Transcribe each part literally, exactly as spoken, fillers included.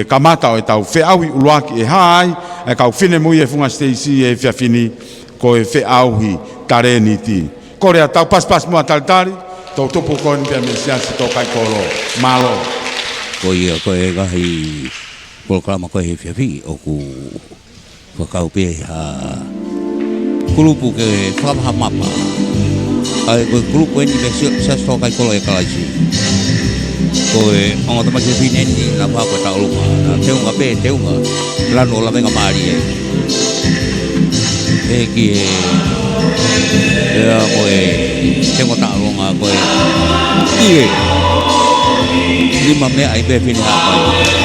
Kamata ʻo ʻetau feʻauhi ʻuluaki ʻe hā ai ʻa e kau finemui ʻi he funga siteisi he efiafi ni, ko e feʻauhi talēniti. Kole ʻetau pasipasi mo e talitali, toʻutupu ko eni pea mei he Siasi Tōkaikolo. Mālō. Ko ia, ko e ngaahi polokalama ko ē he efiafi ʻoku fakakau pē ha kulupu ke fakamahamapa. ʻA ia ko e kulupu eni mei he Siasi Tōkaikolo ʻia Kalaisi. Ko e ongo tamaiki fefine eni naʻa nau pā ko e taʻolunga. Naʻa teunga pē, teunga. Lanu ʻo lavengamālie. ʻEiki ē, ʻa ia ko e teunga taʻolunga ko ē. ʻIo. Nima meʻa ʻi he fefine hā ko ē.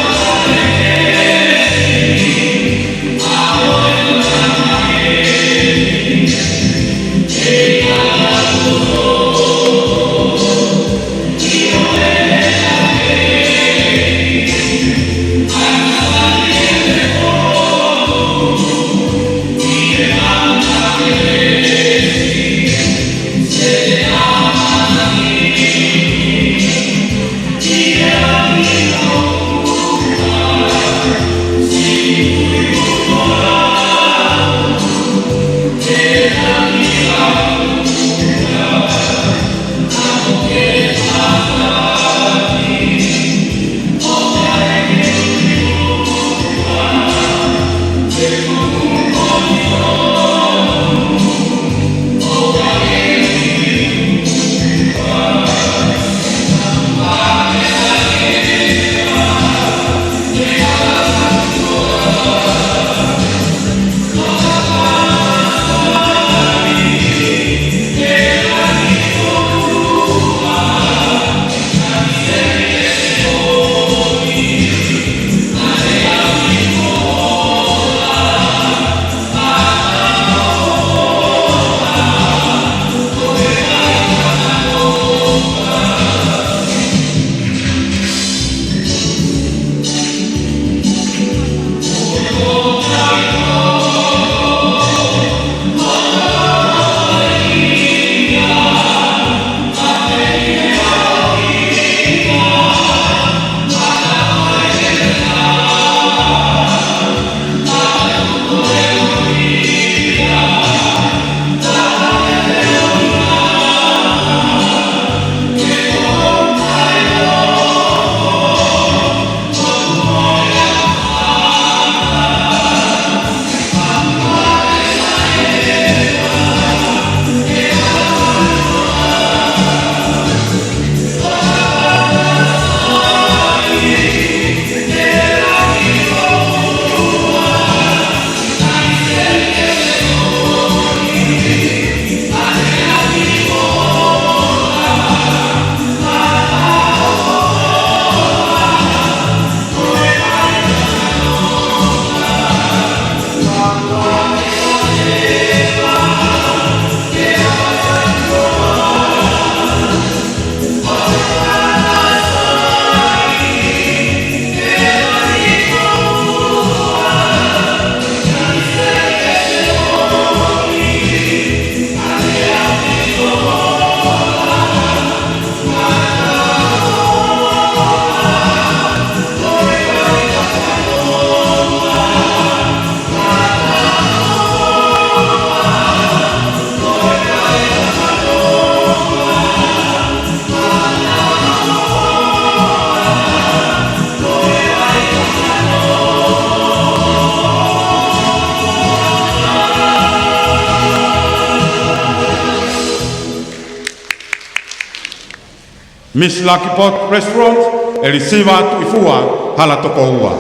Miss Lucky Pot Restaurant, ʻElisiva Tuʻifua Halatokoua.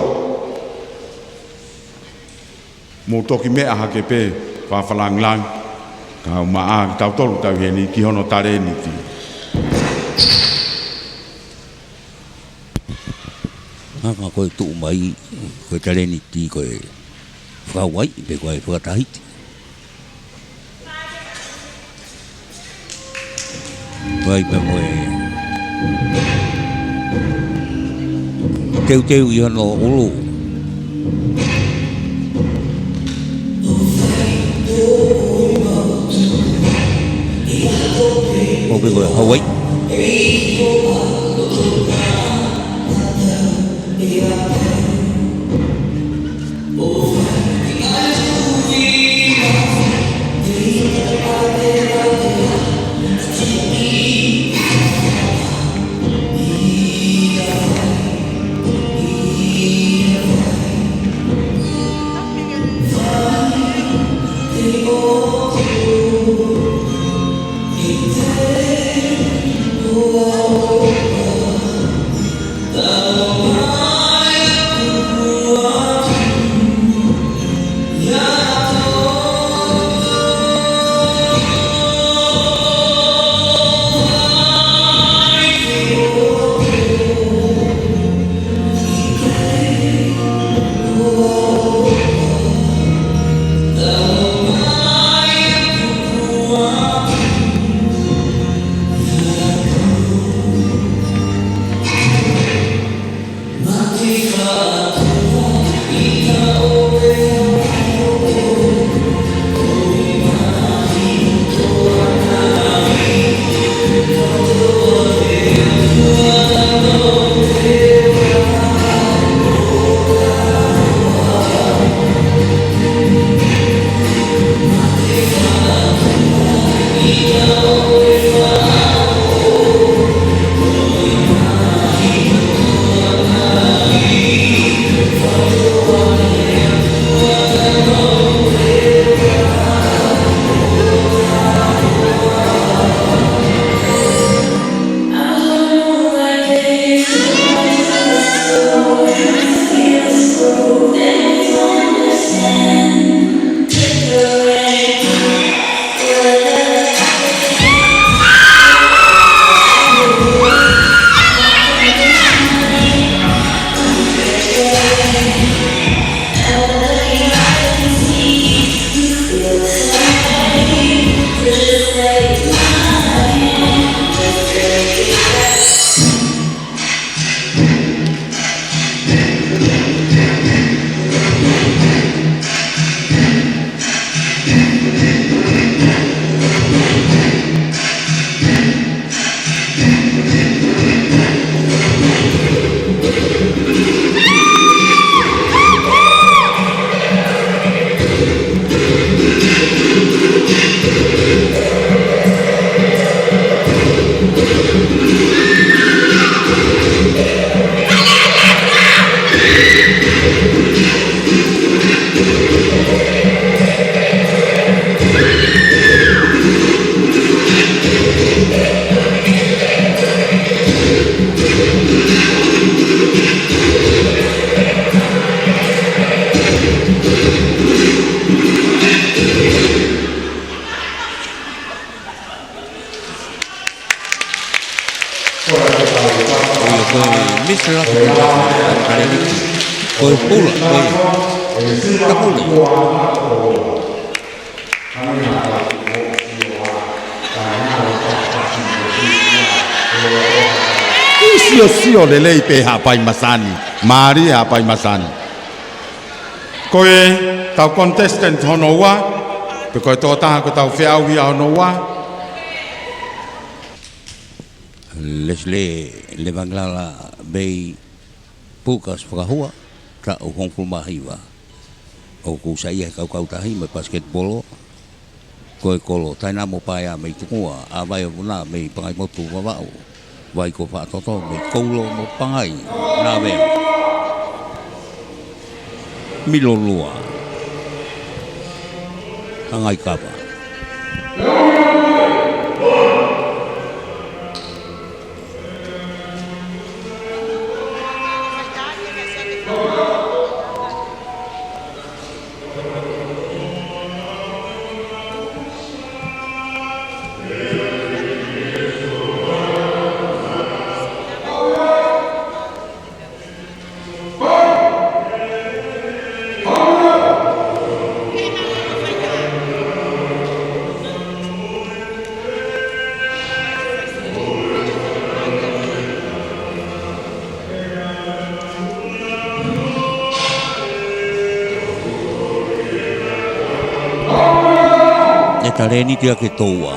Mou toki meʻa hake pē, fakafakalāngilangi, kae ʻumaʻā kitautolu ʻoku tau ʻi heni ki hono talēniti. Hanga ko e tuʻu mai, ko e talēniti, ko e fakaʻauaiʻi, pe ko e fakatahiti. Ko e ʻai pē mo e teuteu ʻi hono ʻulu. ʻO pē ko e Hawaiʻi. Ko e Miss Lafi, ko e Kaleliki, ko e Pula, ko e Takuli. Siosio lelei pē Haʻapai Masani. Mālie Haʻapai Masani. Ko ʻetau contestant hono ua, pe ko e tokotaha ko ʻetau feʻauhi hono ua. Leslie Levangilala Vei Pukas Fakahua, taʻu hongofulu mā hiva. ʻOku saiʻia he kau kautahi mo e pasiketipolo, ko e kolo Tainamo Paea mei Tungua, ʻa Vaivuna mei Pangaimotu, Vavaʻu, Vaikofaʻatoto mei Koulo mo Pangai, Navea. Milolua. Hangaikava. ʻE talēniti ʻa Ketoua.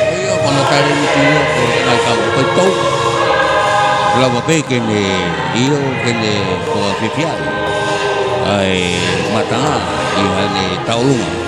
ʻIo, ko hono talēniti ia, ko e ngaahi kau ko e tou. Lava pē ke ne ʻio, ke ne fakafefiaʻi ʻa e matanga ʻi haʻane tauʻolunga.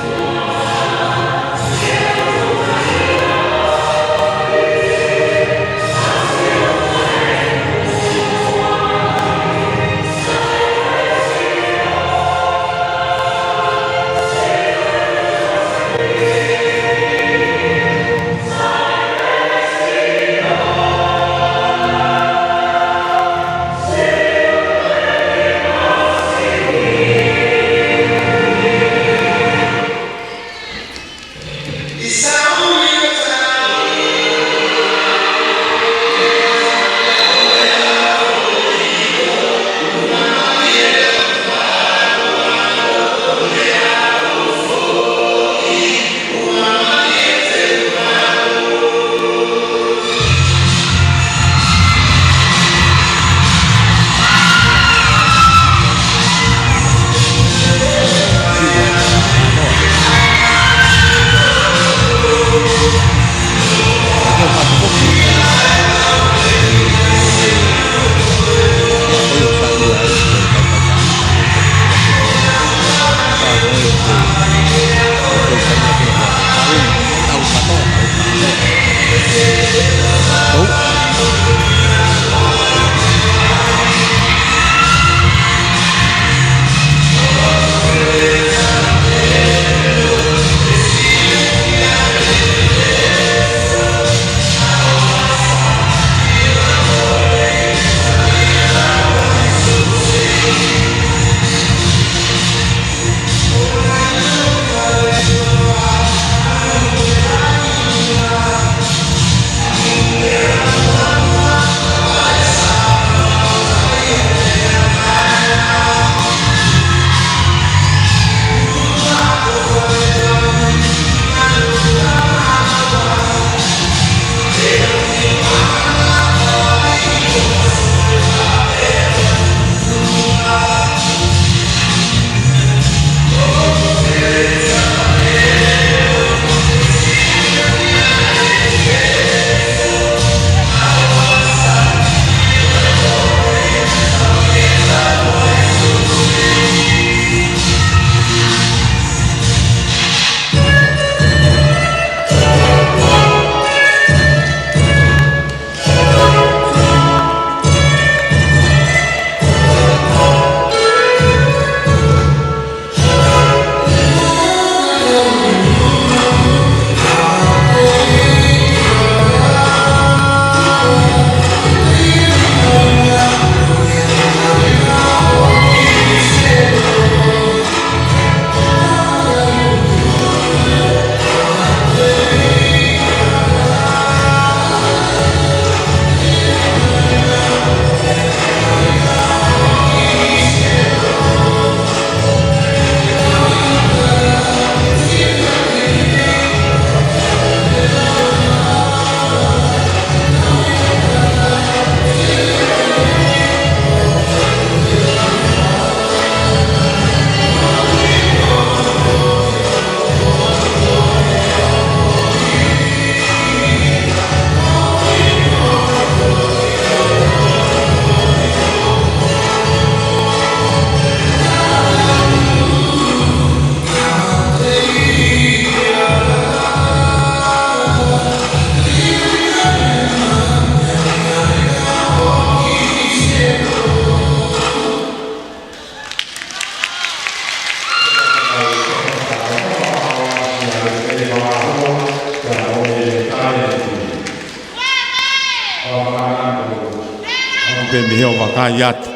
Pea mei he ʻo vakai atu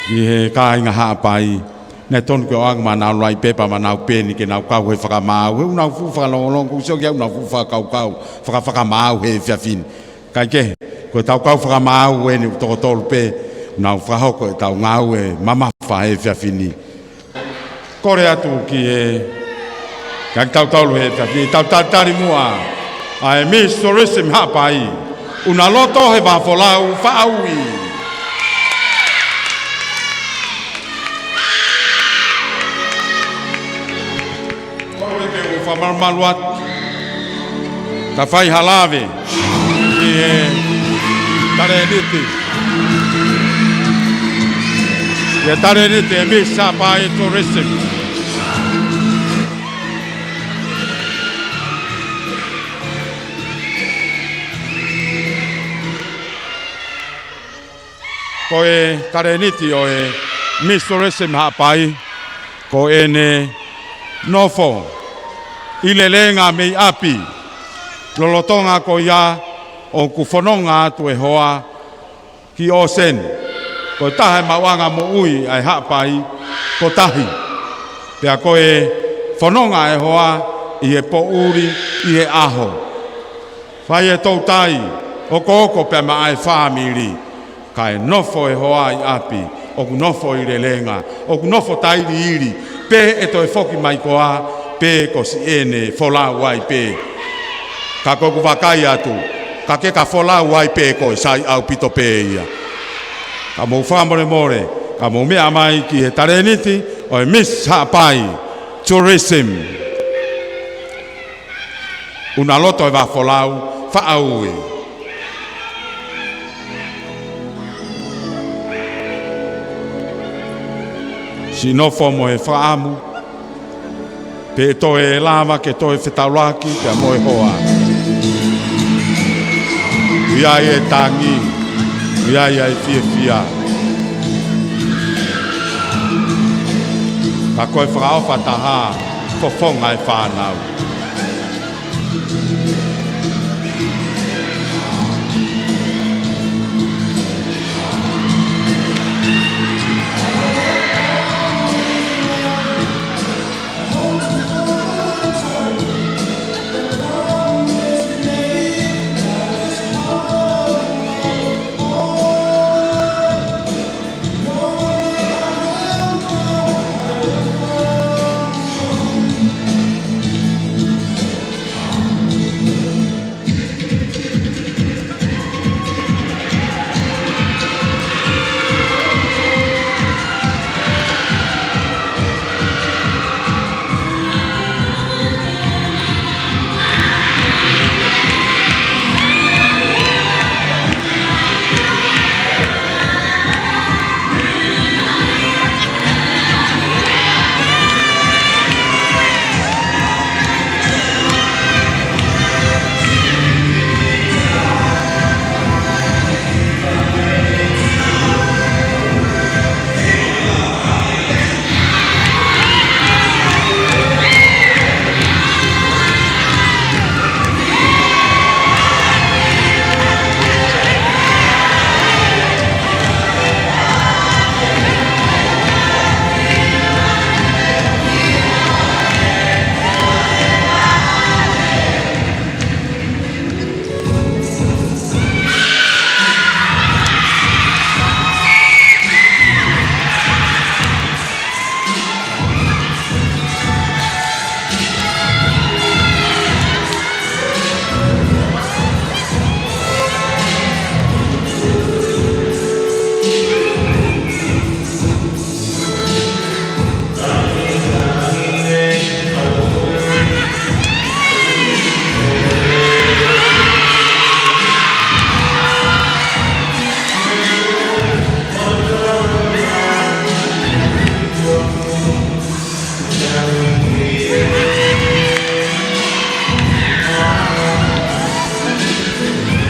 ki he kāinga Haʻapai. Naʻe tonu ke ʻoange maʻanau laʻi pepa, maʻanau peni ke nau kau he fakamaau. He ʻoku nau fuʻu fakalongolongo, ʻoku sio ki ai ʻoku nau fuʻu fakakaukau, fakafakamaau he efiafi ni. Kae kehe, ko ʻetau kau fakamaau eni ʻoku toko tolu pē, ʻoku nau fakahoko ʻetau ngāue mamafa he efiafi ni. Kole atu ki he, kia kitautolu he efiafi ni, tau talitali muʻa ʻa e Miss Tourism Haʻapai, ʻUnaloto he Vafolau Faʻaui. Kole ke u fakamalumalu atu, ka fai ha lave ki he talēniti, ki he talēniti ʻo e Miss Haʻapai Tourism. Ko e talēniti ʻo e Miss Tourism Haʻapai, ko ʻene nofo ʻi Lelenga mei ʻapi, lolotonga ko ia ʻoku fononga atu e hoa ki ʻōseni. Ko e taha e maʻuʻanga moʻui ʻa e Haʻapai ko Tahi. Pea ko e fononga e hoa ʻi he poʻuli, ʻi he ʻaho. Fai e toutai, okooko pea maʻa e fāmili, kae nofo e hoa ʻi ʻapi, ʻoku nofo ʻi Lelenga, ʻoku nofo tailiili, pe ʻe toe foki mai koā, pe ko siʻene folau ai pē. Ka ko ʻeku vakai atu, ka ke ka folau ai pē koe, sai ʻaupito pē ia. Ka mou fakamolemole, ka mou meʻa mai ki he talēniti ʻo e Miss Haʻapai Tourism. ʻUnaloto he Vafolau Faʻaui. Siʻi nofo mo e fakaʻamu, pe ʻe toe lava ke toe fetaulaki pea mo e hoa. ʻOku ʻi ai e tangi, ʻoku ʻi ai e fiefia. Ka ko e fakaʻofa taha, fofonga e fānau.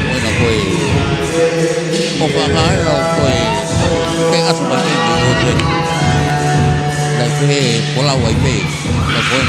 Ko ena ko e ʻofa ʻa e ʻOtua, ko e, ke ʻasi mai ki he ʻOtua. Naʻe pehē folau ai pē, naʻe ko e.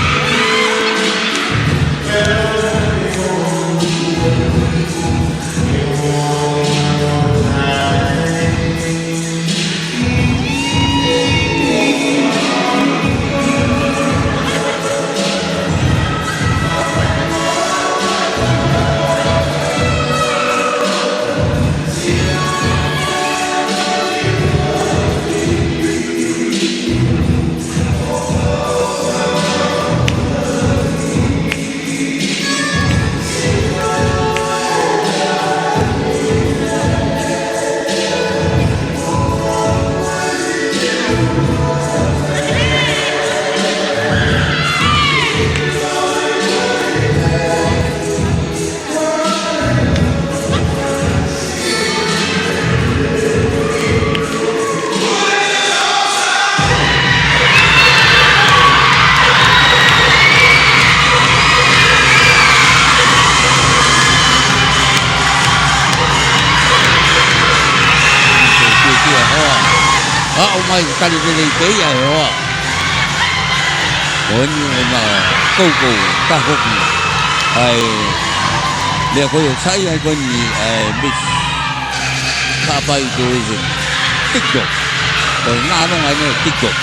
ʻAʻu mai tali lelei pē ia ʻe he hoa. Ko eni ʻe ma koukou tahoki. ʻAi, lea ko ē ʻo saiʻia ko eni ʻa e Miss Haʻapai Tourism. TikTok. Ko e ngaahi nonga ʻene TikTok.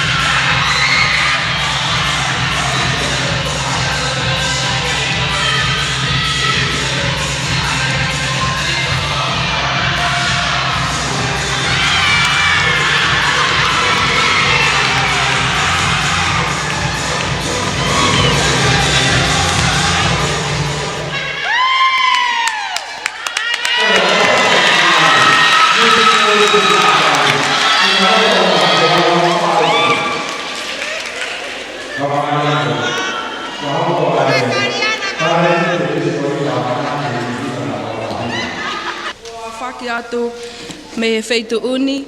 Fakahoko atu mei he feituʻu ni,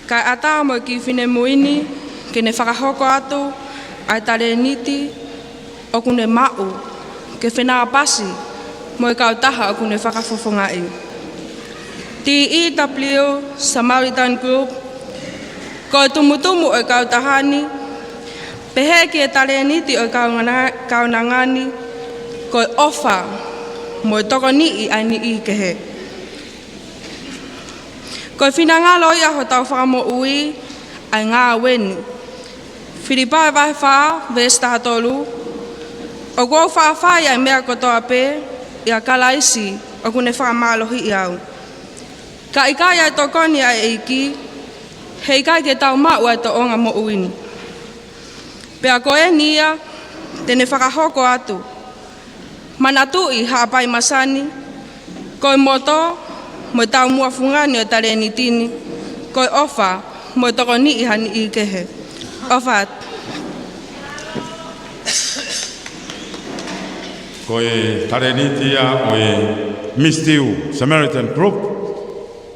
kae ʻatā mo e kiʻi finemui ni ke ne fakahoko atu ʻa e talēniti ʻoku ne maʻu ke fenāpasi mo e kautaha ʻoku ne fakafofongaʻi. T E W Samaritan Group, ko e tumutumu ʻo e kautaha ni, pehē ki he talēniti ʻo e kaunanga-, kaunanga ni, ko e ʻofa mo e tokoniʻi ʻa e niʻihi kehe. Ko e finangalo ia hotau Fakamoʻui ʻa e ngāue ni. Filipai vahe fā, veesi taha tolu, ʻOku ou faʻa fai ʻa e meʻa kotoa pē ʻia Kalaisi ʻoku ne fakamālohiʻi au. Ka ʻikai ʻa e tokoni ʻa e ʻEiki, heʻikai ke tau maʻu ʻa e tōʻonga moʻui ni. Pea ko eni ia te ne fakahoko atu. Manatuʻi Haʻapai Masani, ko e moto mo e taumuʻa fungani ʻo e talēniti ni, ko e ʻofa mo e tokoniʻi ha niʻihi kehe. ʻOfa atu. Ko e talēniti ia ʻo e Miss Tiu Samaritan Group,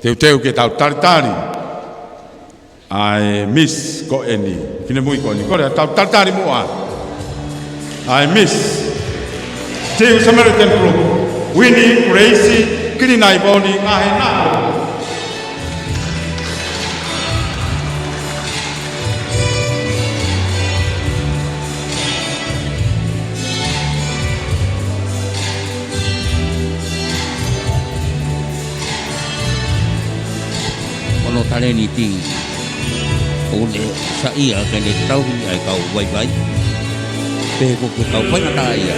teuteu ke tau talitali ʻa e Miss ko eni, finemui ko eni, kole ʻa e tau talitali muʻa ʻa e Miss Tiu Samaritan Group, Winnie Grace Kilinaivoli Ngahena. Ko hono talēniti ʻoku ne saiʻia ke ne tauhi ʻa e kau vaivai. Pehē ko e kau faingataʻaʻia.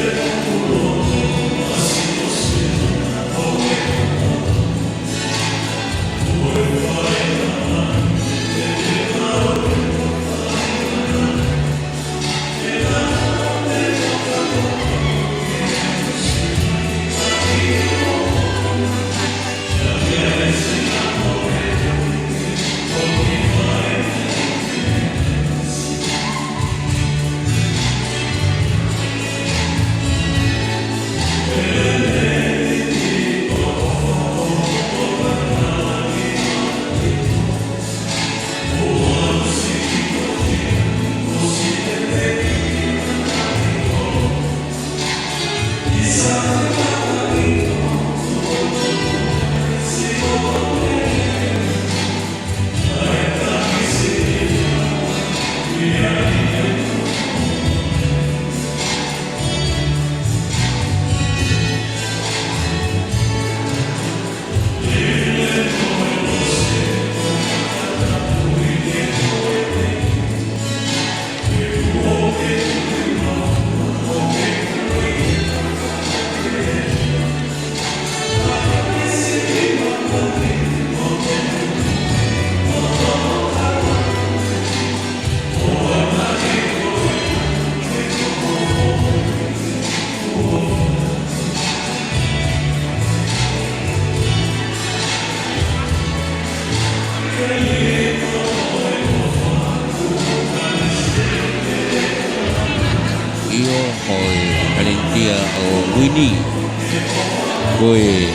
ʻIo, ko e talēniti ia ʻo Winnie. Ko e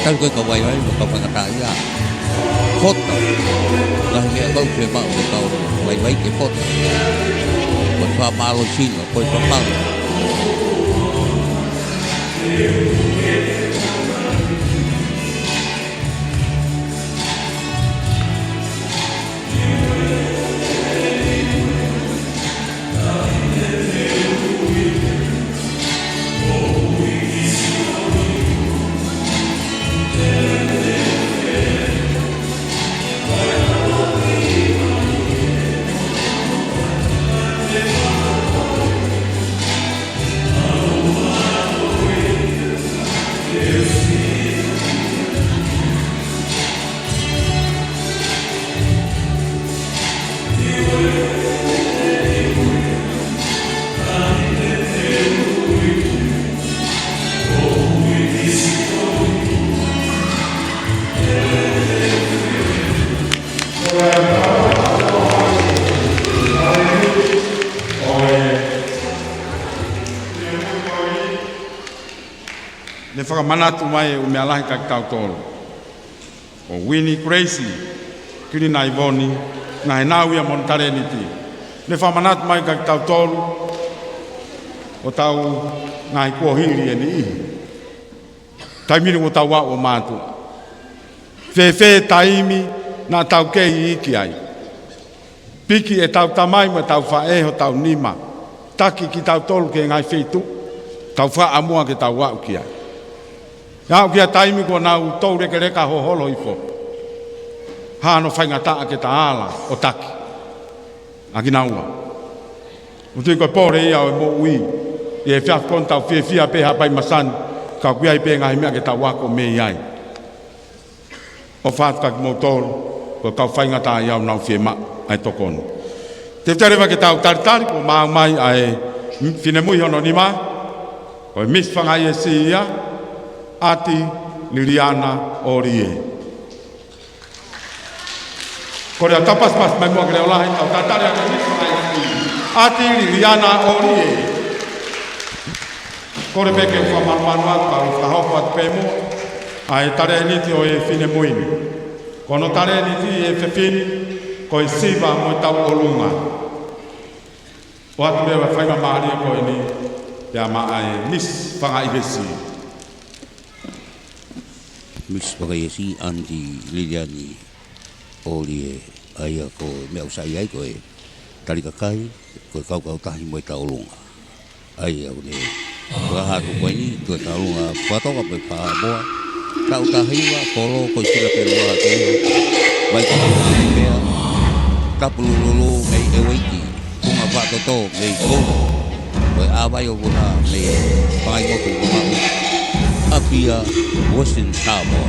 tali ko ē kau vaivai mo e kau faingataʻaʻia. Fota. Ngaahi meʻa ʻoku fiemaʻu ʻe he kau vaivai ke fota. Ko e fakamālohisino, ko e fakaʻamu. fakamanatu mai e ʻū meʻa lahi kiate kitautolu. Ko Uini Keleisi Kilinaivoni, ngaahi nau ia mo hono talēniti. Ne fakamanatu mai kiate kitautolu ʻo tau ngaahi kuohili ʻe niʻihi. Taimi ni ʻoku tau aʻu ʻo mātuʻa. Fēfē taimi naʻa tau kei iiki ai? Piki ʻetau tamai mo ʻetau faʻē hotau nima. Taki kitautolu ki he ngaahi feituʻu ʻoku tau fakaʻamua ke tau aʻu ki ai. Aʻu ki ha taimi kuo nau toulekeleka hoholo hifo. Hā hano faingataʻa ke ta ala ʻo taki ʻa kinaua. ʻOku ou tui ko e pole ia ʻo e moʻui. ʻI he efiafi ko eni tau fiefia pē he Haʻapai Masani, ka ʻoku ʻi ai pē ngaahi meʻa ke tau ako mei ai. ʻOfa atu kiate kimoutolu, ko e kau faingataʻaʻia ʻoku nau fiemaʻu ʻa e tokoni. Te u tali mai ke tau talitali, kuo maʻu mai ʻa e finemui hono nima, ko e Miss Fangaʻi ʻEsi ia, ʻAti Liliana ʻOlie. Kole atu, tau pasipasi mai muʻa ke leʻo lahi, tau talitali ʻa e Miss Fangaʻi ʻEsi, ʻAti Liliana ʻOlie. Kole pē ke u fakamanumanu atu, ka u fakahoko atu pē muʻa ʻa e talēniti ʻo e finemui ni. Ko hono talēniti ʻa e fefine, ko e siva mo e tauʻolunga. ʻOatu pē ʻa e faingamālie ko eni, pea maʻa e Miss Fangaʻi ʻEsi. Miss Fangaʻi ʻEsi, ʻAti Liliana ʻOlie, ʻa ia ko e meʻa ʻoku sai ai ko e tali kakai, ko e kaukau tahi mo e tauʻolunga. ʻA ia ʻoku ne fakahā atu ko eni, ko e tauʻolunga fakatoka mo e fakamoa. Taʻu taha hiva, kolo, ko e sila pelu a te, vai ka pea, tapu lululu mei ʻEueiki, Funga Faʻatoto mei Kolo, ko e ʻāvai ʻo Vuna mei Pangaimotu, Vavaʻu, ʻApia, Western Samoa.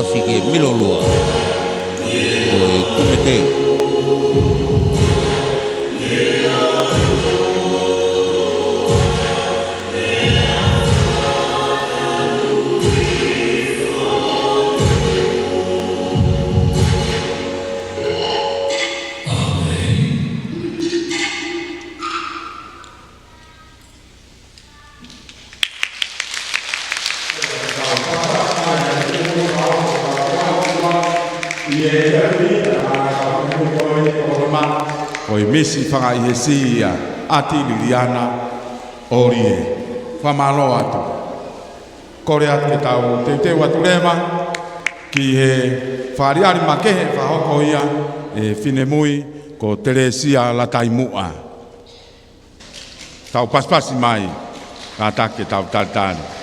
Sike Milolua, ko e Kumete. Ko e Misi Fanga ʻi he Sea, ʻAti Liliana ʻOlie. Fakamālō atu. Kole atu ke tau teuteu atu leva ki he fakaʻaliʻali makehe fakahoko ia ʻe he finemui ko Telesia Lataimuʻa. Tau pasipasi mai, kātaki ke tau talitali.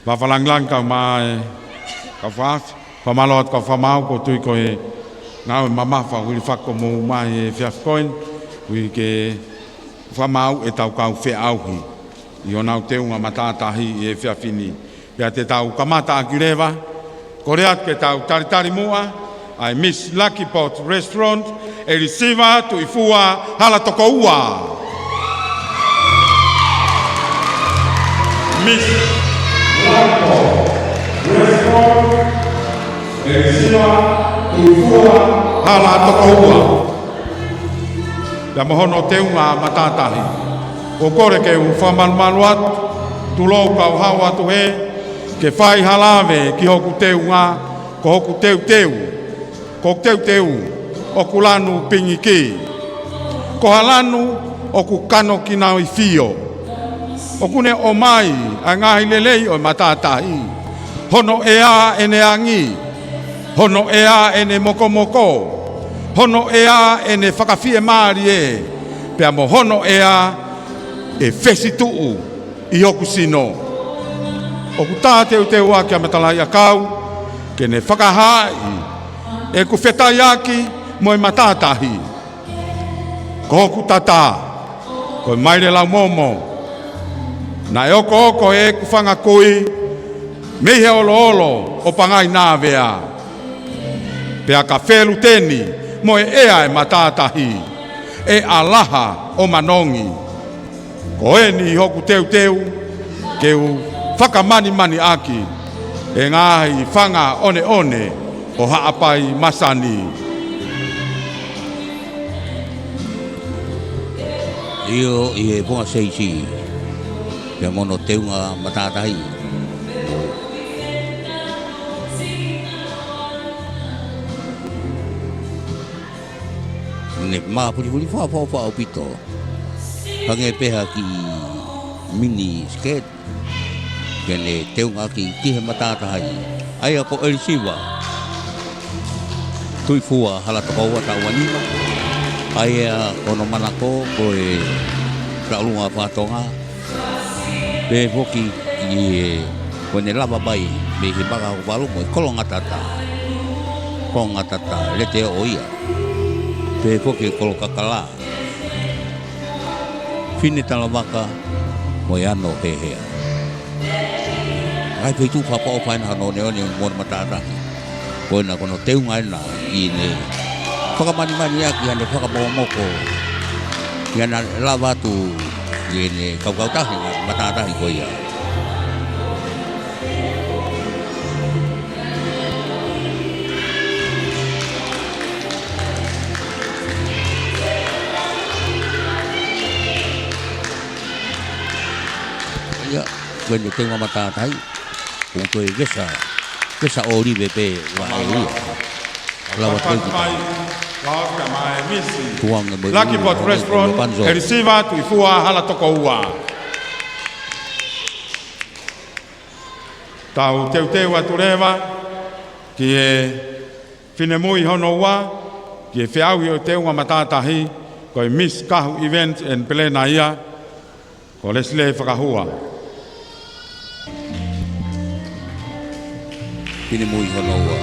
Fakalāngilangi kau mai, kau fakafi, fakamālō atu kau fakamaau, ʻoku ou tui ko e ngāue mamafa ʻoku ʻi fakamoʻoni mai he efiafi ko eni, ʻoku ʻi he fakamaau ʻetau kau feʻauhi ʻi honau teunga matātahi he efiafi ni. Pea te tau kamata ʻaki leva, kole atu ke tau talitali muʻa ʻa e Miss Lucky Pot Restaurant, ʻElisiva Tuʻifua Halatokoua. Miss Lucky Pot Restaurant, ʻElisiva Tuʻifua Halatokoua. Pea mo hono teunga matātahi. ʻOku ou kole ke u fakamalumalu atu, tulou kau hao atu hē, ke fai ha lave ki hoku teunga, ko hoku teuteu, ko hoku teuteu, ʻoku lanu pingiki. Ko ha lanu ʻoku kanokinau ʻi fio. ʻOku ne ʻomai ʻa e ngaahi lelei ʻo e matātahi. Hono ʻea ʻene angi. Hono ʻea ʻene mokomoko. Hono ʻea ʻene fakafiemālie. Pea mo hono ʻea ʻe fesituʻu ʻi hoku sino. ʻOku tā teuteu ʻaki ʻa Matalaʻiʻakau ke ne fakahaaʻi ʻeku fetaiaki mo e matātahi. Ko hoku tatā, ko e maile laumomo, naʻe okooko ʻeku fanga kui mei he oloolo ʻo Pangai Nāvea. Pea ka feluteni mo e ʻea e matātahi, ʻe ʻalaha ʻo Manongi. Ko eni hoku teuteu ke u fakamanimani ʻaki e ngaahi fanga ʻoneʻone ʻo Haʻapai Masani. ʻIo, ʻi he ponga seisi, pea mo hono teunga matātahi. Ne mā pulipuli fakaʻofoʻofa ʻaupito. Hangē pē ha kiʻi mini skirt. Ke ne teunga ʻaki ki he matātahi. ʻA ia ko ʻElisiva Tuʻifua Halatokoua taʻu uanima. ʻA ia ko hono manako ko e taʻulunga fakatonga. Pehē foki ki he ko ʻene lava mai mei he maka ʻo valu mo e kolongatata. Kolongatata, lete ʻo ia. Pehē foki kolokakala. Fine talavaka mo e ano hehea. Ngaahi feituʻu fakaʻofoʻofa ena hono ʻoneʻone mo hono matātahi. Ko ena ko hono teunga ena ʻi heʻene fakamanimani ʻaki ʻene fakamokomoko. ʻI heʻene lava atu ʻi heʻene kaukautahi matātahi ko ia. Ia, ko ʻene teunga matātahi, ko e vesa, vesa ʻōlive pē ʻa e ua. Lava toe ki mai, Tuange mo e Lucky ʻulu, Pot Restaurant, ʻElisiva Tuʻifua Halatokoua. Tau teuteu atu leva ki he finemui hono ua, ki he feʻauhi ʻo e teunga matātahi, ko e Miss Kahu Events and Planner ia, ko Leslie Fakahua. Finemui hono ua.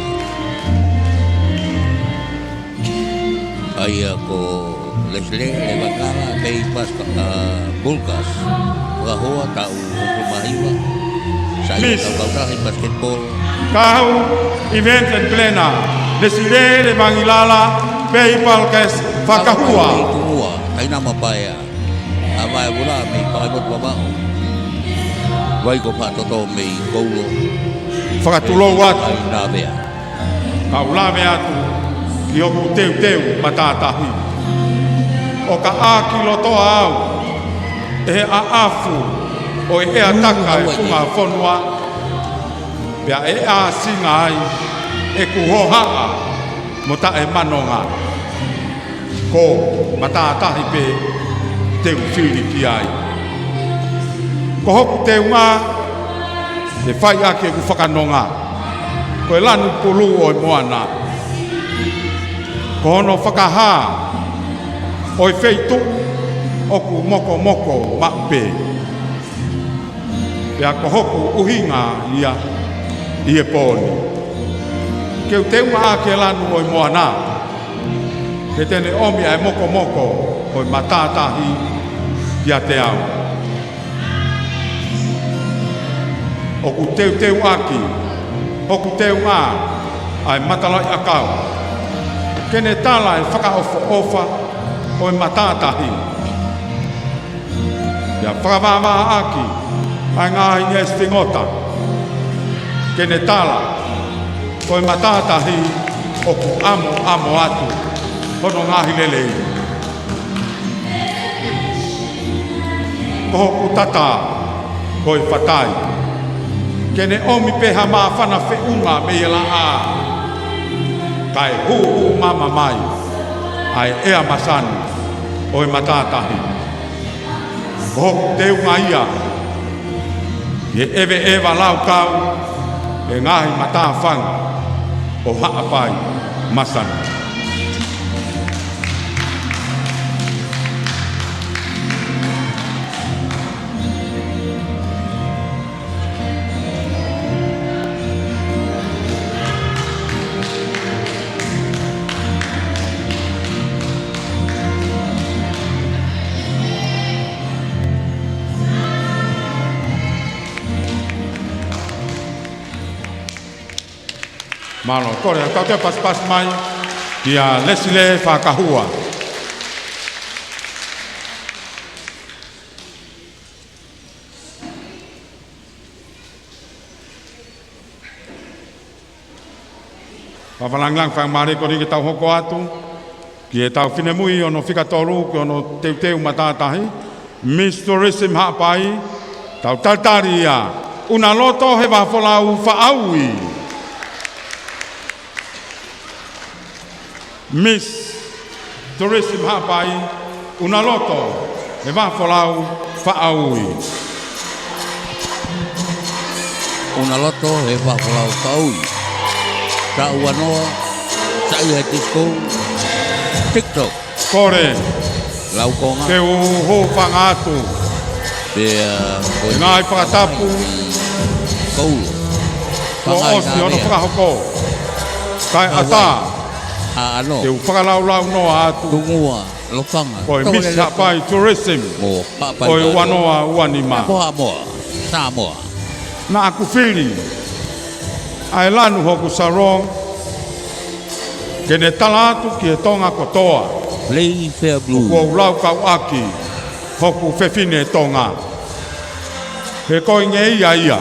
ʻA ia ko Leslie Levangala, pei Pasika, ʻa, Bulkas. Fakahua taʻu hongofulu mā hiva. Sai Miss. Kaukautahi basketball. Kahu Event and Planner. Leslie Levangilala, pei Bulkas Fakahua. Tainama Paea. ʻA Vaevula mei Pakaimotu Vavaʻu. Vai ko Faʻatoto mei Koulo. Fakatulou atu. Ai Nāvea. Kau lave atu ki hoku teuteu matātahi. ʻO ka ʻāki lotoa au ʻe he ʻaʻafu ʻo e ʻea taka e funga fonua, pea ʻe ʻāsinga ai ʻeku hohaʻa mo taʻemanonga. Ko matātahi pē te u fili ki ai. Ko hoku teunga ʻe fai ʻaki ʻeku fakanonga, ko e lanu pulū ʻo e moana. Ko hono fakahā ʻo e feituʻu ʻoku mokomoko maʻu pē. Pea ko hoku ʻuhinga ia ʻi he pō ni. Ke u teunga ʻaki e lanu ʻo e moana, ke te ne ʻomi ʻa e mokomoko ʻo e matātahi kiate au. ʻOku teuteu ʻaki hoku teunga ʻa e Matalaʻiʻakau, ke ne tala e fakaʻofoʻofa ʻo e matātahi. Pea fakavāvāʻaki ʻa e ngaahi ngeʻesi fingota, ke ne tala ko e matātahi ʻoku ʻamoʻamo atu hono ngaahi lelei. Ko hoku tatā ko e fatai, ke ne ʻomi pē ha māfana feʻunga mei he laʻā, kae hūhū mama mai ʻa e ʻea masani ʻo e matātahi. Ko hoku teunga ia ʻi he ʻeveʻeva laukau e ngaahi matāfanga ʻo Haʻapai Masani. Mālō, kole atu, tau toe pasipasi mai kia Lesile Fakahua. Fakalāngilangi fakamālō ko eni ke tau hoko atu ki heʻetau finemui hono fika tolu ki hono teuteu matātahi, Miss Tourism Haʻapai, tau talitali ia, Unaloto Hevafolau Faʻaui. Miss Tourism Haʻapai, Unaloto Hevafolau Faʻaui. Unaloto Hevafolau Faʻaui. Taʻu ua noa, Saiʻia High School, TikTok. Kole. Laukonga. Te u hūfanga atu. Pea ko e ngaahi fakatapu. Koulo. Kuo ʻosi hono fakahoko. Kae ʻatā. ʻAno. Te u fakalaulaunoa atu. Tungua. Lofanga. Ko e Miss Haʻapai Tourism. Mo Haʻapai. ʻO e ua noa ua nima. Ko Haʻamoa. Samoa. Naʻa ku fili ʻa e lanu hoku sarong ke ne tala atu ki he Tonga kotoa. Playfair Blue. Kuo u laukau ʻaki hoku fefine Tonga. He ko e ngeia ia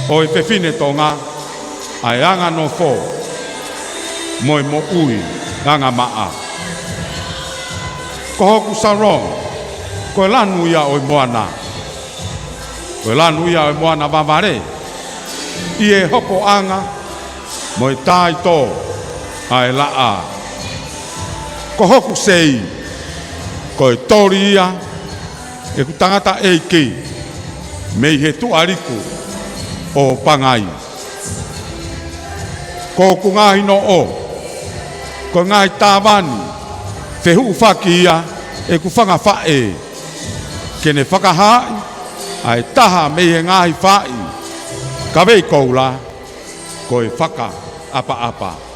ʻo e fefine Tonga ʻa e anga nofo mo e moʻui angamaʻa. Ko hoku sarong, ko e lanu ia ʻo e moana. Ko e lanu ia ʻo e moana vavale, ʻi he hopoʻanga mo e taito ʻa e laʻā. Ko hoku sei, ko e toli ia ʻeku tangataʻeiki mei he Tuʻaliku ʻo Pangai. Ko hoku ngaahi noʻo, ko e ngaahi tāvani fehuʻufaki ia ʻeku fanga faʻē, ke ne fakahaaʻi ʻa e taha mei he ngaahi faʻi kavei koula, ko e fakaʻapaʻapa.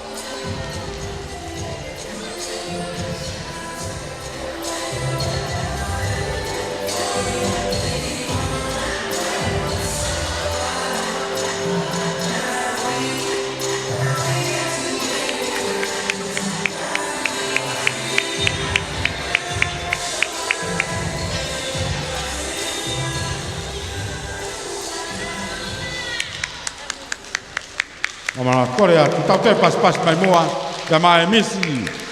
Mālō, kole atu, tau toe pasipasi mai muʻa kia Miss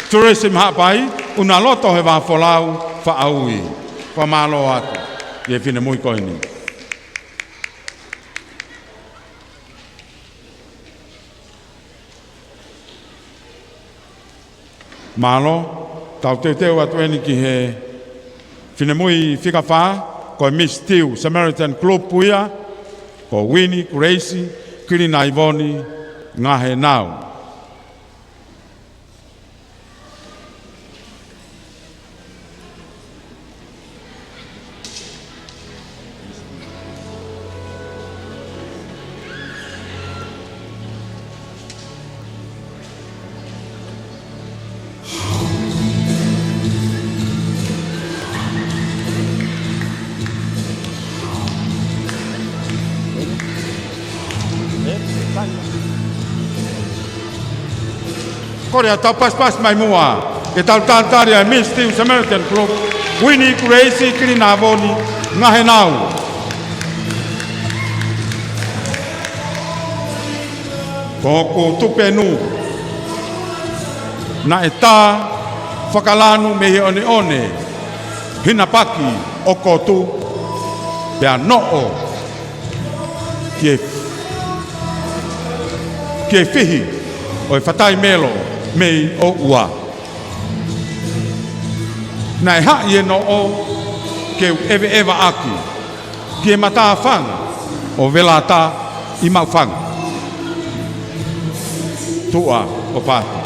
Tourism Haʻapai, Unaloto Hevafolau Faʻaui. Fakamālō atu ʻi he finemui ko eni. Mālō, tau teuteu atu eni ki he finemui fika fā, ko e Miss Tiu Samaritan Group ia, ko Winnie Grace Kilinaivoni Ngahenau. Kole atu, tau pasipasi mai muʻa ke tau talitali ʻa e Miss Tiu Samaritan Group, Winnie Grace Kilinaivoni Ngahenau. Ko hoku tupenu, naʻe tā fakalanu mei he ʻoneʻone hinapaki ʻo Kotu, pea noʻo ki he, ki he fihi ʻo e fatai melo mei ʻOua. Naʻe haʻi e noʻo ke u ʻeveʻeva ʻaki ki he matāfanga ʻo Velata ʻi Maʻufanga. Tuʻa ʻo Patu.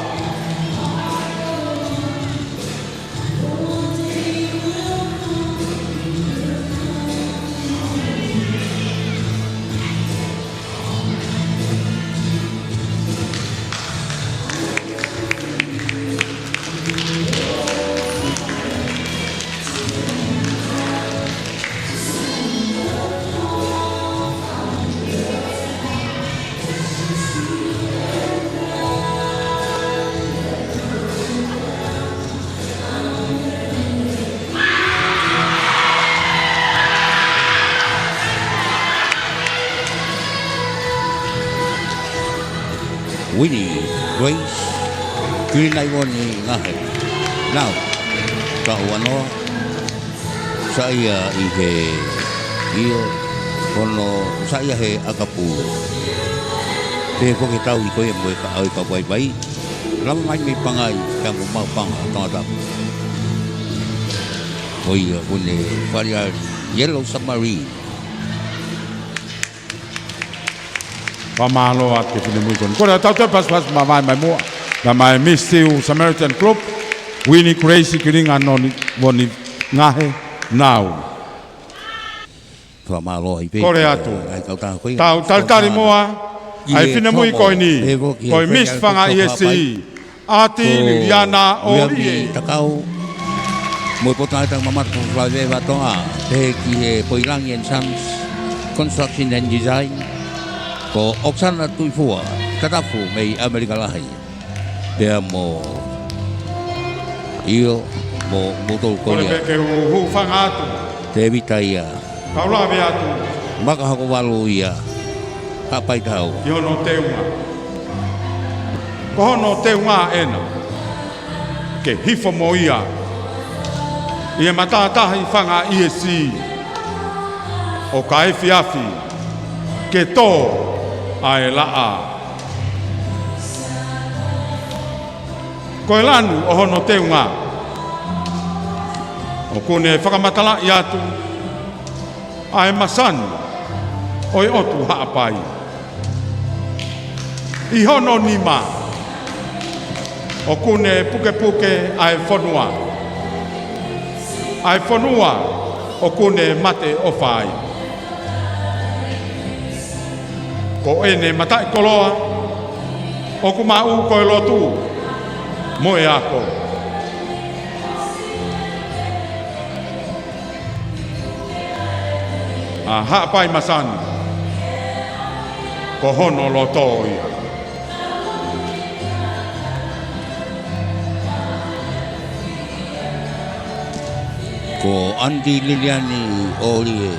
Winnie Grace Kilinaivoni Ngahe. Nau, taʻu ua noa, saiʻia ʻi he ʻio, hono saiʻia he ʻakapulu. Pea ko e tau ʻi ko ia mo e kaʻa ʻo e kau vaivai. Lava mai mei Pangai, pea mo Maʻupanga, Tongatapu. Ko ia, kuo ne faliali, Yellow Submarine. Fakamālō atu ki he finemui ko eni. Kole atu tau toe pasipasi mavae mai muʻa. Pea mo e Miss Tiu Samaritan Group, Winnie Grace Kilinga Noni, Voni Ngahe, Nau. Fakamālō ai pē. Kole atu. ʻAi kau taha ko ia. Tau talitali muʻa. ʻAi finemui ko eni. Ko e Miss Fanga ʻi he Sea. ʻAti Liliana ʻOlie. Takau. Mo e potungāue tangata mamata ko Flaveva Tonga. Pehē ki he Poilangi and Sons Construction and Design. Ko Oksana Tuifua. Tatafu mei ʻAmelika Lahi. Pea mo. ʻIo, mo, mo tolu ko ia. Kole pē ke u hūfanga atu. Tēvita ia. Kau lave atu. Maka hoko valu ia. Haʻapai tau. ʻI hono teunga. Ko hono teunga ena. Ke hifo mo ia. ʻI he matātahi Fanga ʻi he Sea. ʻO ka efiafi. Ke tō ʻa e laʻā. Ko e lanu ʻo hono teunga. ʻOku ne fakamatalaʻi atu. ʻA e masani ʻo e ʻotu Haʻapai. ʻI hono nima, ʻoku ne pukepuke ʻa e fonua. ʻA e fonua ʻoku ne mate ʻofa ai. Ko ʻene mataʻikoloa, ʻoku maʻu ko e lotu mo e ako. ʻA Haʻapai Masani, ko hono loto ia. Ko ʻAti Liliana ʻOlie,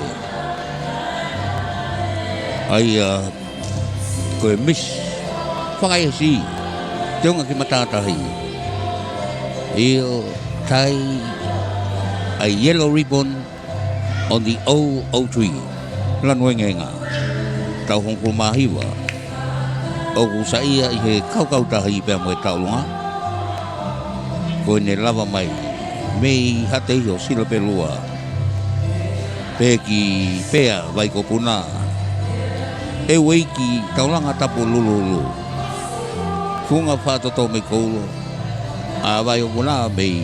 ʻa ia ko e Miss Fanga ʻi he Sea, teunga ki he matātahi. ʻIo, tai ʻa e Yellow Ribbon on the O O three. Lanu Engeenga. Taʻu hongofulu mā hiva. ʻOku saiʻia ʻi he kaukautahi pea mo e taʻulonga. Ko ʻene lava mai mei Haʻateiho Silapelua. Pea ki Pea Vaikopuna. ʻEueiki Taulanga Tapu Luluulu. Funga Faʻatoto mei Koulo. ʻA Vaikopuna mei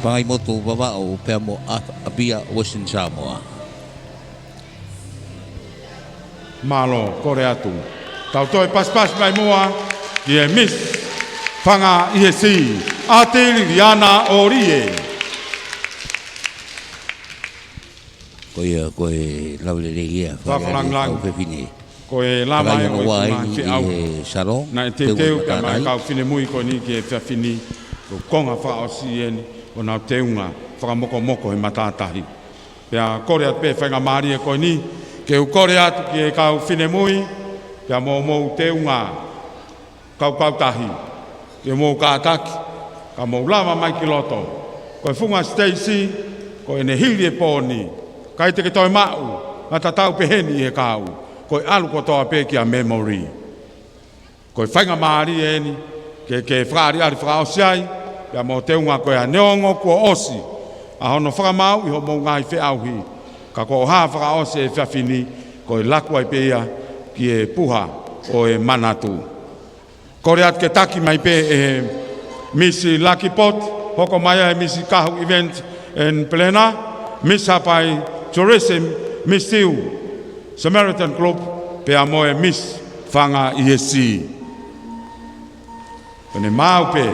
Pangaimotu Vavaʻu pea mo ʻApia Western Samoa. Mālō, kole atu. Tau toe pasipasi mai muʻa ki he Miss Fanga ʻi he Sea, ʻAti Liliana ʻOlie. Ko ia, ko e lau lelei ia, fakalangilangi. Ko e lama e ʻo e ʻi he salo. Naʻe teuteu pea mo e kau finemui ko eni ki he efiafi ni, ko e konga fakaʻosi eni ʻo ʻenau teunga fakamokomoko he matātahi. Pea kole atu pē faingamālie ko eni, ke u kole atu ki he kau finemui, pea mo hoʻomou teunga kaukautahi, ke mou kātaki, ka mou lava mai ki loto. Ko e funga Stacy, ko ʻene hili e pō ni, ʻikai te ke toe maʻu, ngata tau pehē ni ʻi he kau, ko e ʻalu kotoa pē kia memory. Ko e faingamālie eni, ke, ke fakaʻaliʻali fakaʻosi ai, pea mo teunga ko ia neongo kuo ʻosi, ʻa hono fakamāuʻi hoʻomou ngaahi feʻauhi, ka ko hoʻo hā fakaʻosi e efiafi ni, ko e laku ai pē ia, ki he puha ʻo e manatu. Kole atu ke taki mai pē ʻe he Miss Lucky Pot, hoko mai ai Miss Kahu Event and Planner, Miss Haʻapai Tourism, Miss Tiu Samaritan Group, pea mo e Miss Fanga ʻi he Sea. Ko ʻene maau pē,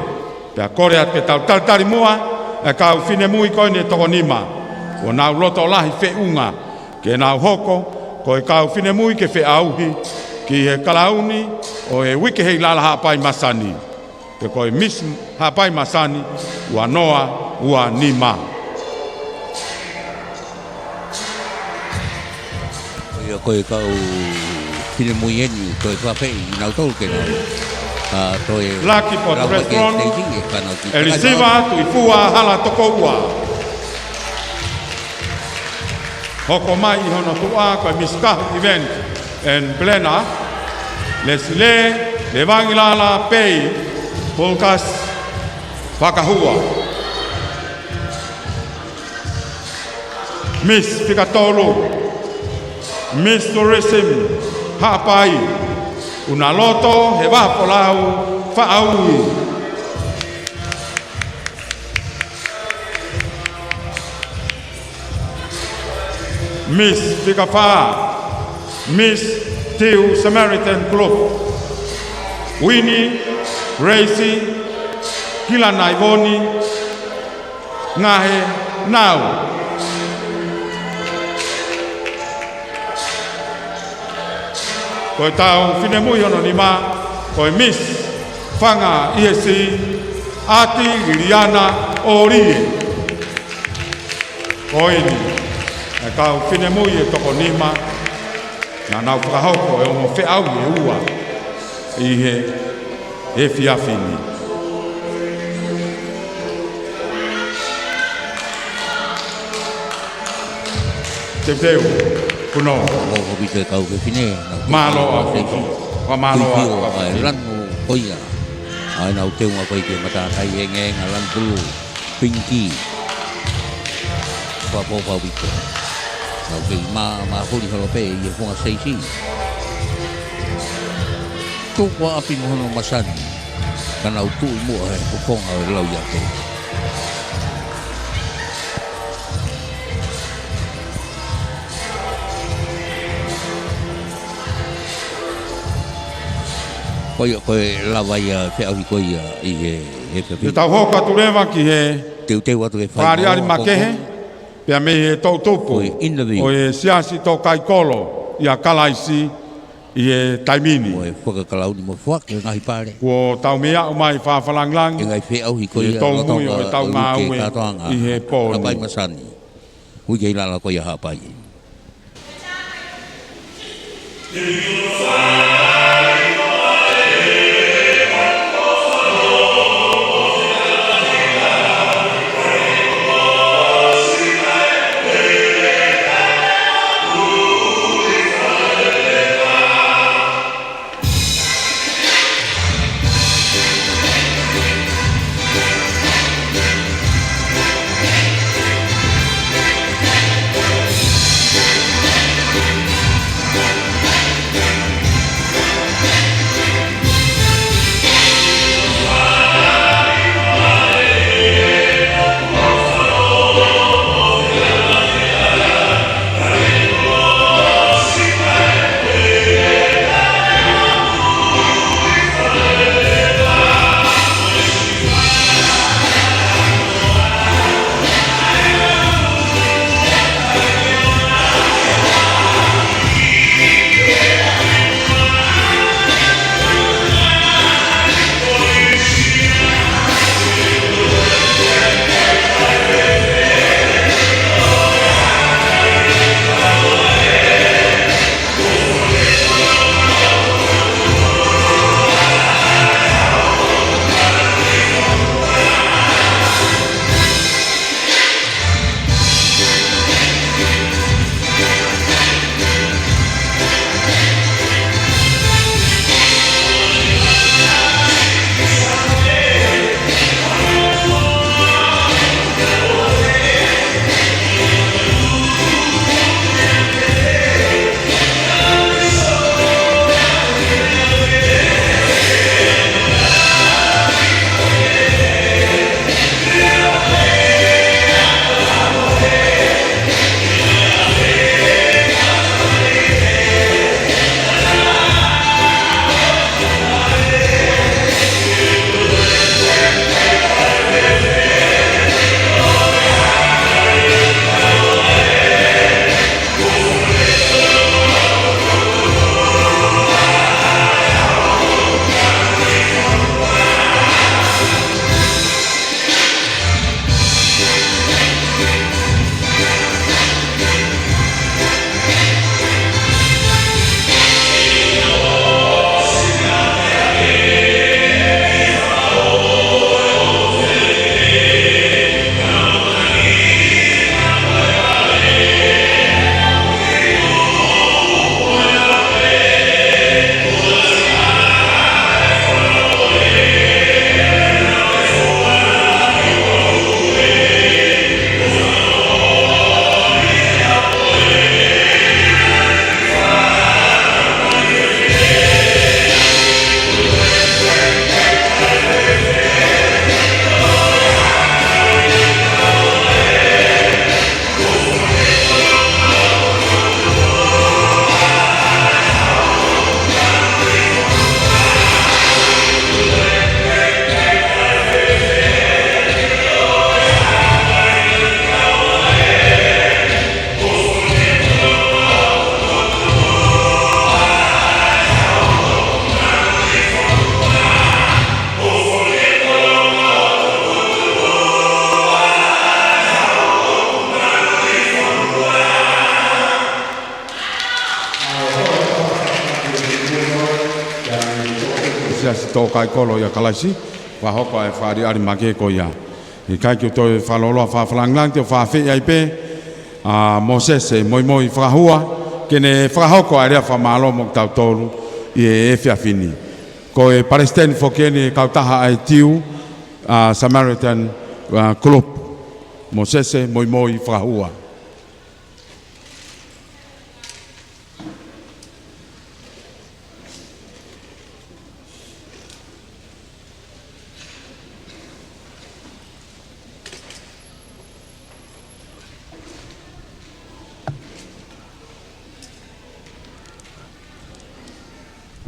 pea kole atu ke tau talitali muʻa, e kau finemui ko eni ʻe toko nima, ʻoku nau loto lahi feʻunga, ke nau hoko, ko e kau finemui ke feʻauhi, ki he kalauni, ʻo e Uike Heilala Haʻapai Masani. Pe ko e Miss Haʻapai Masani, ua noa, ua nima. Ia ko e kau Finemui eni, toe fakaafeʻi kinautolu ke nau, ʻa, toe Laki Port Restaurant, Elisiva Tuʻifua Halatokoua. Hoko mai ʻi hono tuʻa ko e Miss Kahu Event and Planner, Lesile Levangilala Pei Pulkas Fakahua. Miss Fika Tolu, Miss Tourism Haʻapai, Unaloto Hevafolau Faʻaui. Miss Fika Fā, Miss Tiu Samaritan Group, Winnie Reisi Kilanaivoni Ngahenau. Ko ʻetau finemui hono nima, ko e Miss Fanga ʻi he Sea, ʻAti Liliana ʻOlie. Ko eni ʻa e kau finemui ʻe toko nima naʻa nau fakahoko e ongo feʻauhi ʻe ua ʻi he efiafi ni. Teuteu, Kuno. ʻOku ʻaupito e kau fefine, nau Mālō ʻaupito. Fakamālō ʻaupito. Ua mālō ʻaupito. ʻA e lanu ko ia ʻa ʻenau teunga ko ia ki he matātahi, engeenga, lanu pulū, pinki. Fakapōpou ʻaupito. Nau kei mā, māhuli holo pē ʻi he funga Seisi. Tuku ʻa ʻapi mo hono masani, ka nau tuʻu ʻi muʻa he fofonga ʻo e lauiate. Ko ia, ko e lava ia feʻauhi ko ia ʻi he, he fefi. Te tau hoko atu leva ki he teuteu atu ke fai fakaʻaliʻali makehe, pea mei he toʻutupu ʻo e Siasi Tōkaikolo ʻia Kalaisi ʻi he taimi ni. Mo e fakakalauni mo foaki e ngaahi pale. Kuo tau meʻa mai fakafakalāngilangi e ngaahi feʻauhi ko ia, tau mui ʻo e tau ngāue ʻi he pō ni. Haʻapai masani. Ui ke ʻi lalo ko ia Haʻapai. Siasi Tōkaikolo ʻia Kalaisi, fakahoko ʻa e fakaʻaliʻali makehe ko ia. ʻIkai ke u toe fakalōloa fakafakalāngilangi, te u fakaafeʻi ai pē ʻa Mōsese Moimoi Fakahua ke ne fakahoko ʻa e lea fakamālō mo kitautolu ʻi he efiafi ni. Ko e palesiteni foki eni e kautaha ʻa e Tiu, ʻa, Samaritan, ʻa, Group, Mōsese Moimoi Fakahua.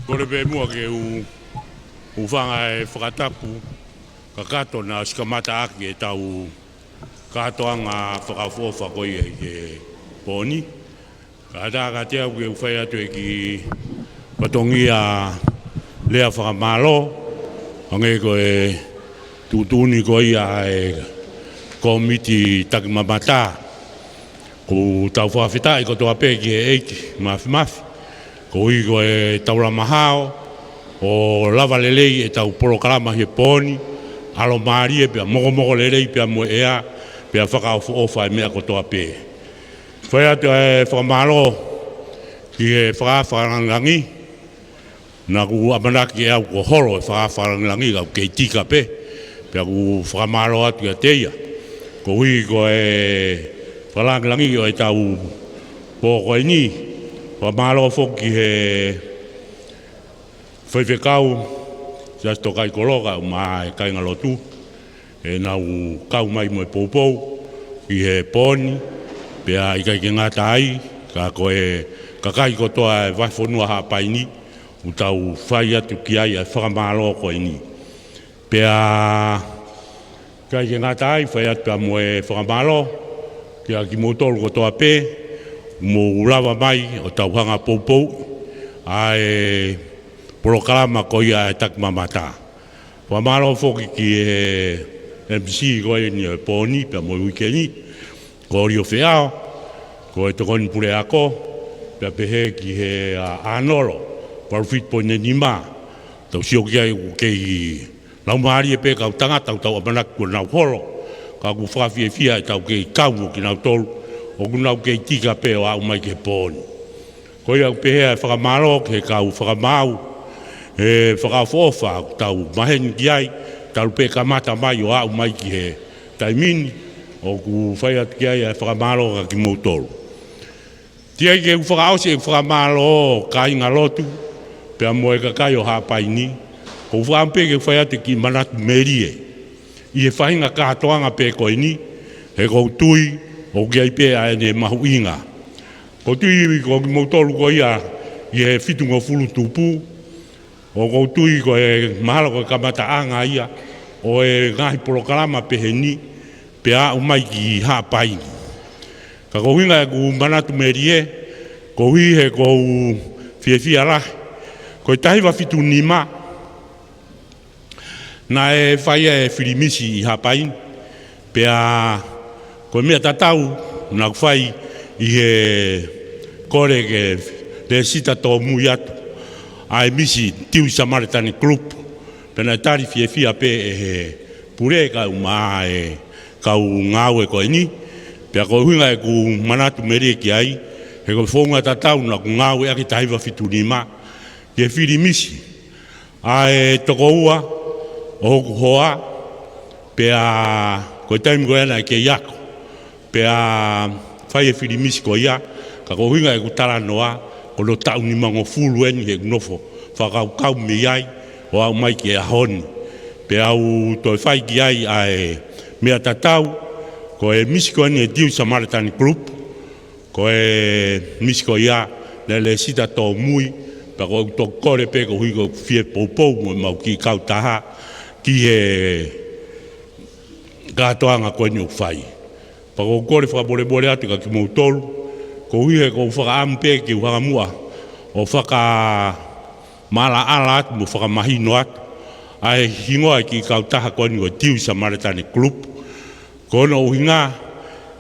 Kole pē muʻa ke u, u hūfanga he fakatapu kakato naʻe ʻosi kamata ʻaki ʻetau kātoanga fakaʻofoʻofa ko ia ʻi he pō ni. Kae ʻatā kiate au ke u fai atu e kiʻi fatongia lea fakamālō, hangē ko e tuʻutuʻuni ko ia ʻa e kōmiti takimamata. ʻOku tau fakafetaʻi kotoa pē ki he ʻEiki Māfimafi, koeʻuhi ko e taulama hao ʻo lava lelei ʻetau polokalama he pō ni, ʻalomālie pea mokomoko lelei pea mo e ʻea, pea fakaʻofoʻofa e meʻa kotoa pē. Fai atu e fakamālō ki he Fakaafe Fakalangilangi, naʻa ku ʻamanaki ʻe au kuo holo e Fakaafe Fakalangilangi, ka ʻoku kei tika pē, pea ʻoku ou fakamālō atu kiate ia. Koeʻuhi ko e fakalangilangi ʻo ʻetau pō ko eni, fakamālō foki ki he faifekau, Siasi Tōkaikolo kae ʻumaʻā e kāingalotu, ʻenau kau mai mo e poupou ʻi he pō ni, pea ʻikai ke ngata ai, ka ko e kakai kotoa e vahefonua Haʻapai ni, ʻoku tau fai atu ki ai ʻa e fakamālō ko eni. Pea ʻikai ke ngata ai, fai atu pea mo e fakamālō kiate kimoutolu kotoa pē, mou lava mai ʻo tau hanga poupou ʻa e polokalama ko ia e takimamata. Fakamālō foki ki he M C ko eni e pō ni pea mo e uike ni, ko Lio Feʻao, ko e tokoni puleako, pea pehē ki he, ʻa, ʻAnolo, valu fitu poini nima. Tau sio ki ai ʻoku kei laumālie pē kau tangata ʻoku tau ʻamanaki kuo nau holo, ka ʻoku fakafiefia ʻetau kei kau mo kinautolu, ʻoku nau kei tika pē ʻo aʻu mai ki he pō ni. Ko ia ʻoku pehē ʻa e fakamālō ki he kau fakamaau, e fakaʻofoʻofa ʻoku tau maheni ki ai, talu pē kamata mai ʻo aʻu mai ki he taimi ni, ʻoku fai atu ki ai ʻa e fakamālō kiate kimoutolu. Teʻeki ke u fakaʻosi e fakamālō kāingalotu, pea mo e kakai ʻo Haʻapai ni, ʻoku ou fakaʻamu pē ke u fai atu e kiʻi manatu melie ʻi he faʻahinga kātoanga pē ko eni, he ʻoku ou tui ʻoku ʻi ai pē ʻa ʻene mahuʻinga. ʻOku ou tui ko kimoutolu ko ia ʻi he fitungofulu tupu, ʻoku ou tui ko e mahalo ko e kamataʻanga ia ʻo e ngaahi polokalama pehē ni, pea aʻu mai ki Haʻapai ni. Ka ko e ʻuhinga ʻeku manatu melie, koeʻuhi he ʻoku ou fiefia lahi, ko e taha hiva fitu nima, naʻe fai e filimisi ʻi Haʻapai ni, pea ko e meʻa tatau naʻa ku fai ʻi he kole ke lēsisita tōmui atu ʻa e misi Tiu Samaritan Group, pea naʻe tali fiefia pē ʻe he pule kae ʻumaʻā e kau ngāue ko eni, pea ko e ʻuhinga ʻeku manatu melie ki ai, he ko e founga tatau naʻa ku ngāueʻaki taha hiva fitu nima, ki he filimisi ʻa e tokoua ʻo hoku hoa, pea ko e taimi ko ia naʻe kei ako, pea fai e filimisi ko ia, ka ko e ʻuhinga ʻeku talanoa, ko hono taʻu nimangofulu eni heʻeku nofo fakakaukau mei ai, ʻo aʻu mai ki he ʻaho ni. Pea u toe fai ki ai ʻa e meʻa tatau, ko e misi ko eni e Tiu Samaritan Group, ko e misi ko ia naʻe lēsisita tōmui, pea ko ʻeku toe kole pē koeʻuhi ko ʻeku fie poupou mo ʻemau kiʻi kautaha ki he kātoanga ko eni ʻoku fai. Pea ʻoku ou kole fakamolemole atu kiate kimoutolu, koeʻuhi he ʻoku ou fakaʻamu pē ke u hanga muʻa ʻo fakamaʻalaʻala atu mo fakamahino atu ʻa e hingoa e kiʻi kautaha ko eni ko e Tiu Samaritan Group. Ko hono ʻuhinga,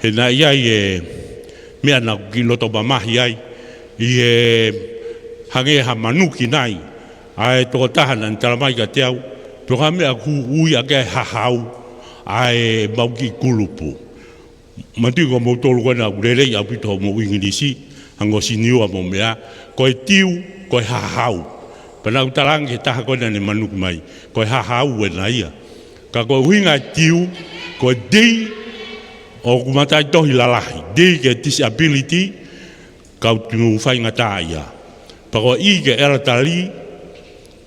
he naʻe ʻi ai e meʻa naʻa ku kiʻi loto mamahi ai, ʻi he hangē ha manuki nai ʻa e tokotaha naʻá ne talamai kiate au, pe ko e hā e meʻa ʻoku ui ʻaki ʻa e hahau ʻa ʻemau kiʻi kulupu. Manatuʻi ko moutolu ko ena ʻoku lelei ʻaupito hoʻomou ʻIngilisi, hangē ko Siniua mo e meʻa, ko e tiu, ko e hahau. Pea naʻá ku talaange ki he taha ko ena naʻá ne manuki mai, ko e hahau ena ia. Ka ko e ʻuhinga e tiu, ko e D, ʻoku mataʻitohi lalahi, D ki he disability, kau tunu faingataʻaʻia. Pea ko e E ki he elderly,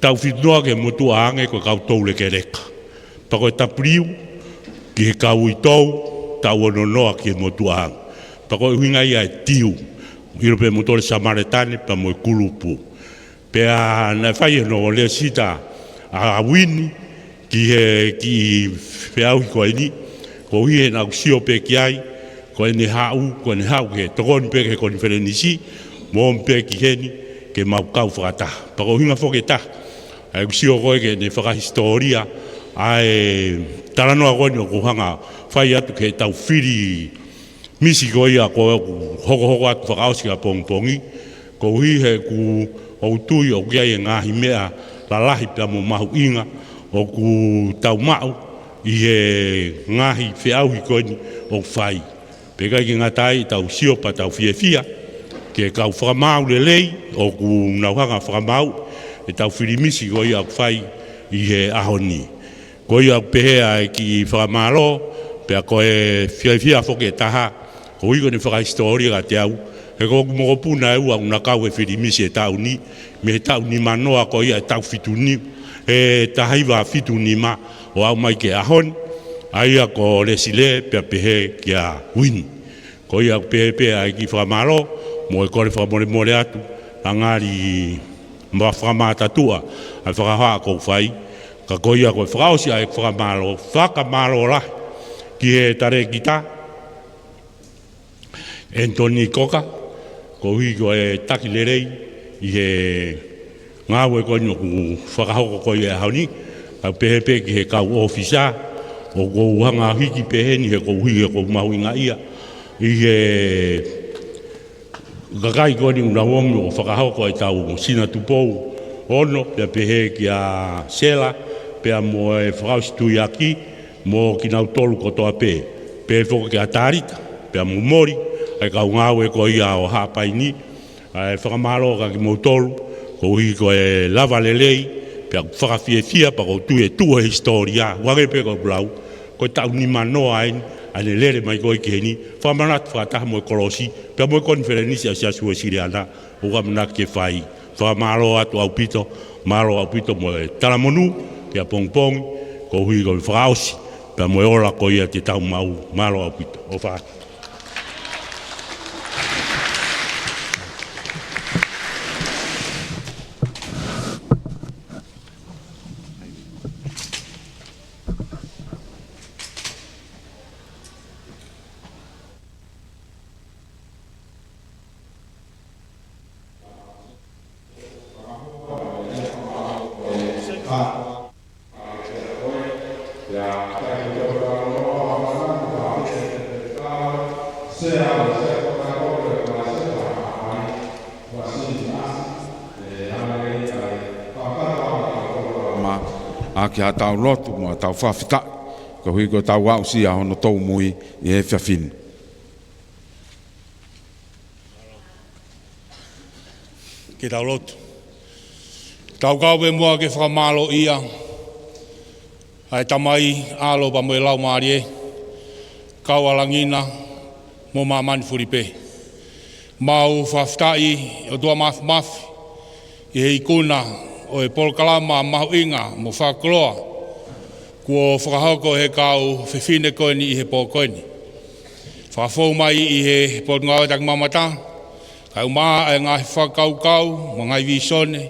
taʻu fitu noa ki he motuʻa ange ko e kau toulekeleka. Pea ko e W ki he kau uitou, taʻu ono noa ki he motuʻa ange. Pea ko e ʻuhinga ia e tiu, ʻilo pē moutolu e Samaletane pea mo e kulupu. Pea naʻe fai hono lēsisita ʻa Uini ki he kiʻi feʻauhi ko eni, koeʻuhi he naʻá ku sio pē ki ai, ko ʻene haʻu, ko ʻene haʻu ke tokoni pē ki he konifelenisi, mo ō mai pē ki heni, ke mau kau fakataha. Pea ko e ʻuhinga foki ʻe taha ʻa ʻeku sio ko ē ki heʻene fakahisitōlia ʻa e talanoa ko eni ʻoku ou hanga ʻo fai atu ki heʻetau fili misi ko ia ko ē ʻoku hokohoko atu fakaʻosi ki ʻapongipongi, koeʻuhi he ʻoku ou tui ʻoku ʻi ai e ngaahi meʻa lalahi pea mo mahuʻinga ʻoku tau maʻu ʻi he ngaahi feʻauhi ko eni ʻoku fai. Pea ʻikai ke ngata ai, tau sio pea tau fiefia ki he kau fakamaau lelei ʻoku nau hanga ʻo fakamaau ʻetau fili misi ko ia ʻoku fai ʻi he ʻaho ni. Ko ia ʻoku pehē ʻa e kiʻi fakamālō, pea ko e fiefia foki ʻe taha, koeʻuhi ko ʻene fakahisitōlia kiate au, he ko hoku mokopuna ʻe ua ʻoku na kau he fili misi he taʻu ni, mei he taʻu nima noa ko ia ʻe taʻu fitu ni, ʻe taha hiva fitu nima ʻo aʻu mai ki he ʻaho ni, ʻa ia ko Lesile pea pehē kia Uini. Ko ia ʻoku pehē pē ʻa e kiʻi fakamālō, mo e kole fakamolemole atu, ʻa ngali ma fakamātatuʻa ʻa e fakahohaʻa ʻoku ou fai, ka ko ia ko e fakaʻosi ʻa e fakamālō, fakamālō lahi ki he talēkita, Anthony Coker, koeʻuhi ko e taki lelei ʻi he ngāue ko eni ʻoku fakahoko ko ia he ʻaho ni, kae pehē pē ki he kau ʻōfisa, ʻoku ou hanga ʻo hiki pē heni he koeʻuhi he ʻoku mahuʻinga ia, ʻi he kakai ko eni ʻoku nau ō mai ʻo fakahoko ʻetau Sina Tupou Ono, pea pehē kia Sela, pea mo e fakaʻosi Tuiaki, mo kinautolu kotoa pē, pehē foki kia Talita, pea mo Moli, ʻa e kau ngāue ko ia ʻo Haʻapai ni, ʻa e fakamālō kia kimoutolu, koeʻuhi ko e lava lelei, pea fakafiefia, pea ʻoku ou tui ʻe tuʻu he hisitōlia, ʻo hangē pē ko ʻeku lau, ko e taʻu nima noa eni, ʻa ʻene lele mai ko ē ki heni, fakamanatu fakataha mo e kolosi, pea mo e konifelenisi ʻa e Siasi Uēsiliana, ʻoku ʻamanaki ke fai. Fakamālō atu ʻaupito, mālō ʻaupito mo e talamonū, ki ʻapongipongi, koeʻuhi ko e fakaʻosi, pea mo e ola ko ia te tau maʻu, mālō ʻaupito. ʻOfa atu. Ma, ʻaki haʻatau lotu mo ʻetau fakafetaʻi, koeʻuhi ko ʻetau aʻusia hono tōmui ʻi he efiafi ni. Ke tau lotu. Tau kau pē muʻa ke fakamālōʻia ʻa e Tamai, ʻAlo pea mo e Laumālie, kau ʻa langi na mo māmani fuli pē. Mau fakafetaʻi ʻOtua Māfimafi ʻi he ikuna ʻo e polokalama mahuʻinga mo fakakoloa kuo fakahoko ʻe he kau fefine ko eni ʻi he pō ko eni. Fakafou mai ʻi he Potungāue Takimamata, kae ʻumaʻā e ngaahi fakakaukau mo e ngaahi vīsone,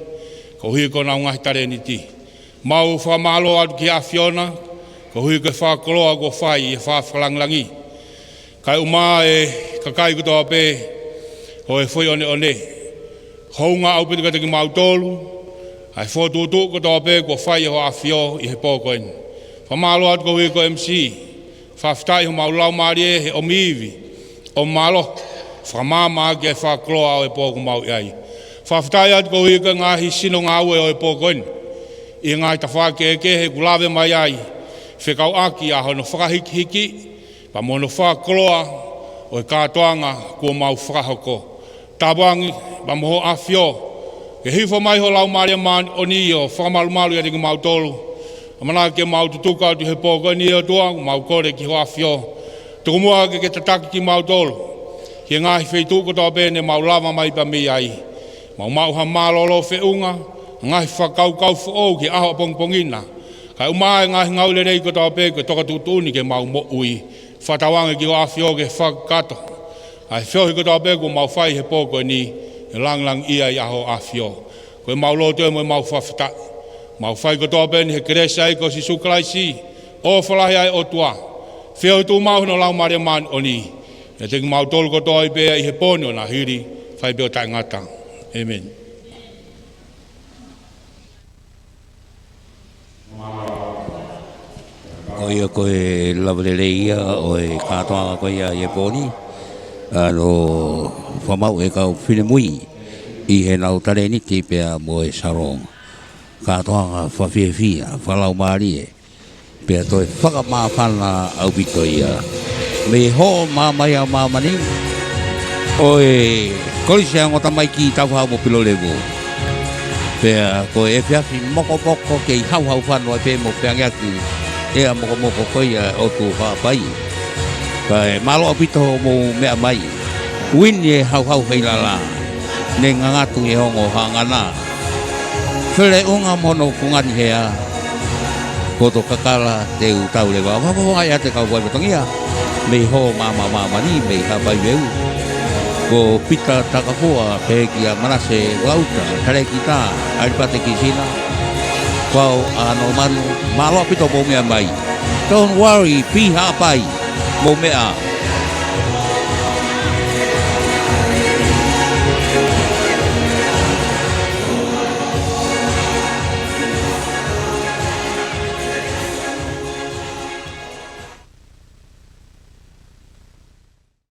koeʻuhi ko honau ngaahi talēniti. Mau fakamālō atu ki he ʻAfiona, koeʻuhi ko e fakakoloa kuo fai ʻi he fakalangilangi. Kae ʻumaʻā e kakai kotoa pē ʻo e foʻi ʻoneʻone. Hounga ʻaupito kiate kimautolu ʻa e fokotuʻutuʻu kotoa pē kuo fai ʻe Hoʻo ʻAfio ʻi he pō ko eni. Fakamālō atu koeʻuhi ko e M C. Fakafetaʻi homau laumālie he ʻomi ivi, ʻomi mālohi, fakamaama ʻaki e fakakoloa ʻo e pō kuo mau ʻi ai. Fakafetaʻi atu koeʻuhi ko e ngaahi sino ngāue ʻo e pō ko eni ʻi he ngaahi tafaʻaki kehekehe kuo lave mai ai, fekauʻaki ʻa hono fakahīkihikiʻi pea mo hono fakakoloa ʻo e kātoanga kuo mau fakahoko. Tāpuangi pea mo Hoʻo ʻAfio ke hifo mai ho Laumālie Māʻoniʻoni ʻo fakamalumalu ʻiate kimautolu. ʻAmanaki ke mau tutuku atu he pō ko eni ʻe ʻOtua, mau kole ki Hoʻo ʻAfio, tuku muʻa ke ke tataki kimautolu ki he ngaahi feituʻu kotoa pē ne mau lava mai pea mei ai. Mau maʻu ha mālōlō feʻunga, ngaahi fakakaukau foʻou ki he ʻaho ʻapongipongi na, kae ʻumaʻā e ngaahi ngāue lelei kotoa pē ko e toko tuʻutuʻuni ke mau moʻui. Fakatauange ki Hoʻo ʻAfio ke fakakakato ʻa e feohi kotoa pē kuo mau fai he pō ko eni, ke langilangiʻia ai ʻa Hoʻo ʻAfio. Ko ʻemau lotu ē mo ʻemau fakafetaʻi, mau fai kotoa pē ni he kelesi ʻa e ʻEiki ko Sīsū Kalaisi, ʻofa lahi ʻa e ʻOtua, feohi tuʻumaʻu hono Laumālie Māʻoniʻoni, ʻiate kimautolu kotoa pē ʻi he pō ni ʻo nahili, fai pē ʻo taʻengata. ʻĒmeni. Ko ia ko e lava lelei ia ʻo e kātoanga ko ia ʻi he pō ni, ʻa hono fakamaʻu ʻe he kau finemui ʻi heʻenau talēniti pea mo e salonga. Kātoanga fakafiefia, fakalaumālie, pea toe fakamāfana ʻaupito ia. Mei he Hōmai ʻa Māmani ʻo e Kolisi ʻa e Ongo Tamaiki Taufahau mo Pilolevu. Pea ko e efiafi mokomoko kei hauhau fano ai pē mo feangeaki ʻa e mokomoko ko ia ʻo e ʻOtu Haʻapai. Kae mālō ʻaupito hoʻomou meʻa mai. Uini e hauhau heilala, ne ngangatu ʻi he ongo haʻangana. Feleʻunga mo hono fungani hea, poto kakala te u tau leva. Fakafetaʻi atu ki he kau faifatongia mei Hōmai ʻa Māmani, mei Haʻapai Veu, ko Pita Takafua pehē kia Manase Vakauta, Talēkita ʻAlipate Kisina, Pau ʻAnolomanu, mālō ʻaupito hoʻomou meʻa mai. Don't worry, be happy, mou meʻa.